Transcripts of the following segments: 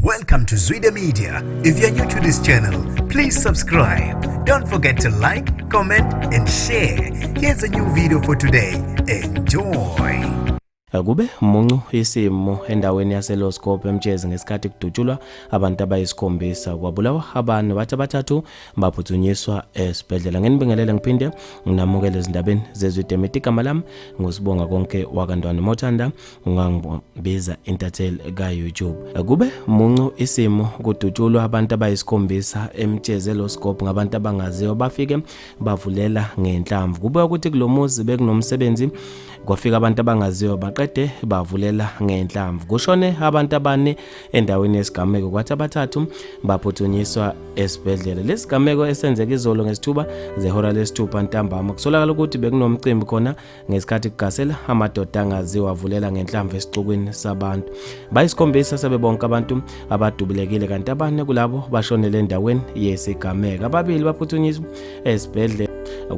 Welcome to Zwida Media. If you're new to this channel, please subscribe. Don't forget to like, comment, and share. Here's a new video for today. Enjoy. Kube muncu isimo endaweni yaseLoskop eMtshezi ngesikhathi kudutshulwa abantu abayisikhombisa kwabulawa abane bathi abathathu baphuthunyiswa esibhedlela. Nginibingelele ngiphinde nginamukele ezindabeni zeZwide Media. Igama lami nguSibonga konke wakaNtwana Mothanda ungangibiza intatheli ka-YouTube. Kube muncu isimo kudutshulwa abantu abayisikhombisa eMtshezi eLoskop ngabantu abangaziwa bafike bavulela ngenhlamvu. Kubukeka ukuthi kulo muzi bekunomsebenzi kwafika abantu abangaziwa baqede bavulela ngenhlamvu. Kushone abantu abane endaweni yesigameko kwathi abathathu baphuthunyiswa esibhedlela. Lesi sigameko esenzeka izolo ngesithuba zehora lesithupha ntambama. Kusolakala ukuthi bekunomcimbi khona ngesikhathi kugasela amadoda angaziwa avulela ngenhlamvu esixukwini sabantu. Bayisikhombisa sebebonke abantu abadubulekile kanti abane kulabo bashonele endaweni yesigameko. Ababili baphuthunyiswa esibhedlela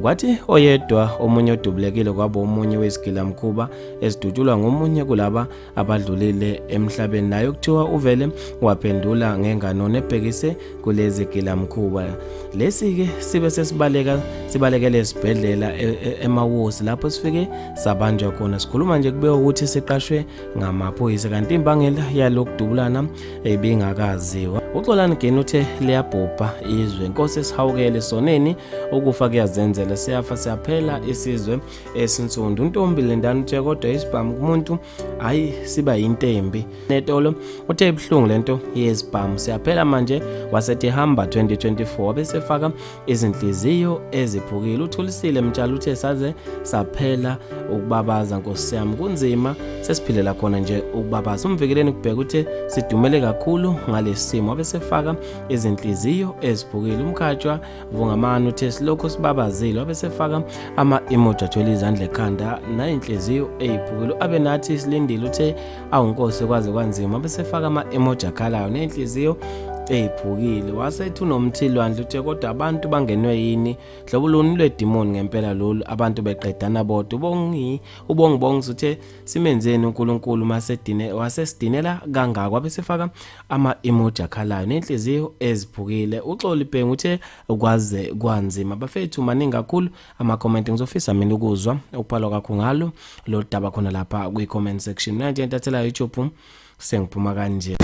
kwathi oyedwa omunye odubulekile kwaba omunye wezigilamkhuba esidutshulwa ngomunye kulaba abadlulile emhlabeni naye kuthiwa uvele waphendula ngenganono ebhekise kulezi gilamkhuba. Lesi-ke sibe sesibaleka sibalekele esibhedlela eMawosi lapho sifike sabanjwa khona. Sikhuluma nje kube ukuthi siqashwe ngamaphoyisa kanti imbangela yalokudubulana ibingakaziwa. UXolani Geni uthe liyabhubha izwe, Nkosi esihawukele soneni, ukufa kuyazenzela, siyafa siyaphela isizwe esinsundu. UNtombi Lindani uthe kodwa isibhamu kumuntu hayi siba yinto embi. Netolo uthe ibuhlungu lento yezibhamu siyaphela manje, wasethi hamba 2024 wabesefaka izinhliziyo eziphukile. Uthulisile Mtshali uthe saze saphela ukubabaza nkosi yami, kunzima sesiphilela khona nje ukubabaza. Umvikeleni kubheka uthe sidumele kakhulu ngalesi simo, wabesefaka izinhliziyo eziphukile. Umkhatshwa Vungamani uthe silokhu sibabazile, wabesefaka ama-emoji athwele izandla ekhanda nayinhliziyo eyiphukile. Abenathi silindile uthe awunkosi kwaze kwanzima, wabesefaka ama-emoji akhalayo nenhliziyo eyiphukile. Wasethi uNomthilwandle uthe kodwa abantu bangenwe yini, hlobo luni lwedimoni ngempela lolu, abantu beqedana bodwa. Ubongi ubongibongs uthe simenzeni uNkulunkulu masedine wasesidinela kangaka, wabesefaka ama-emoji akhalayo nenhliziyo eziphukile. UXoli Bhengu uthe kwaze kwanzima bafethu, maningi kakhulu ama-comment. Ngizofisa mina ukuzwa ukubhalwa kwakho ngalo lolu daba khona lapha kwi-comment section. Mina nje intathela YouTube sengiphuma kanje.